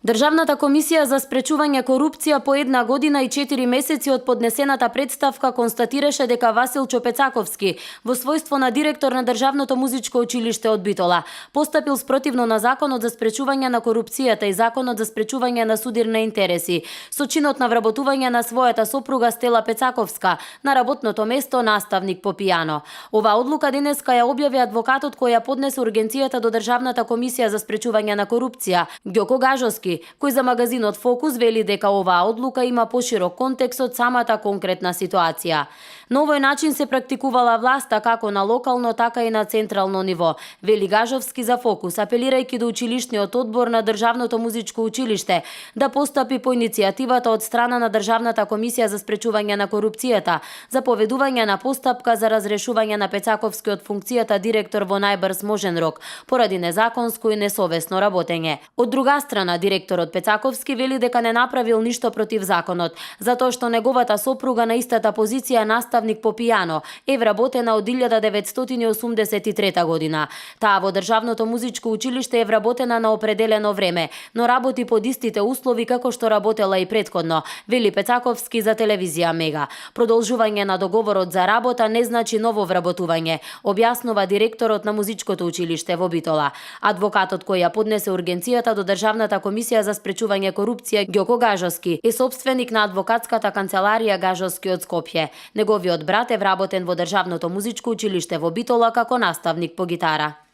Државната комисија за спречување корупција по 1 година и 4 месеци од поднесената представка констатираше дека Васил Чопецаковски, во својство на директор на Државното музичко училиште од Битола, постапил спротивно на Законот за спречување на корупцијата и Законот за спречување на судирни интереси, со чинот на вработување на својата сопруга Стела Пецаковска на работното место наставник по пијано. Оваа одлука денеска ја објави адвокатот кој ја поднесе ургенцијата до Државната комисија за спречување на корупција, Ѓоко Гажовски, кој за магазинот Фокус вели дека оваа одлука има поширок контекст од самата конкретна ситуација. На овој начин се практикувала власта како на локално, така и на централно ниво, вели Гажовски за Фокус, апелирајќи до училишниот одбор на Државното музичко училиште да постапи по иницијативата од страна на Државната комисија за спречување на корупцијата за поведување на постапка за разрешување на Пецаковски од функцијата директор во најбрз можен рок, поради незаконско и несовесно работење. Од друга страна, директорот Пецаковски вели дека не направил ништо против законот, затоа што неговата сопруга на истата позиција наставник по пијано е вработена од 1983 година. Таа во Државното музичко училиште е вработена на определено време, но работи под истите услови како што работела и претходно, вели Пецаковски за телевизија Мега. Продолжување на договорот за работа не значи ново вработување, објаснува директорот на музичкото училиште во Битола. Адвокатот кој ја поднесе ургенцијата до Државната комисија за спречување корупција Ѓоко Гажовски е сопственик на адвокатската канцеларија Гажовски од Скопје. Неговиот брат е вработен во Државното музичко училиште во Битола како наставник по гитара.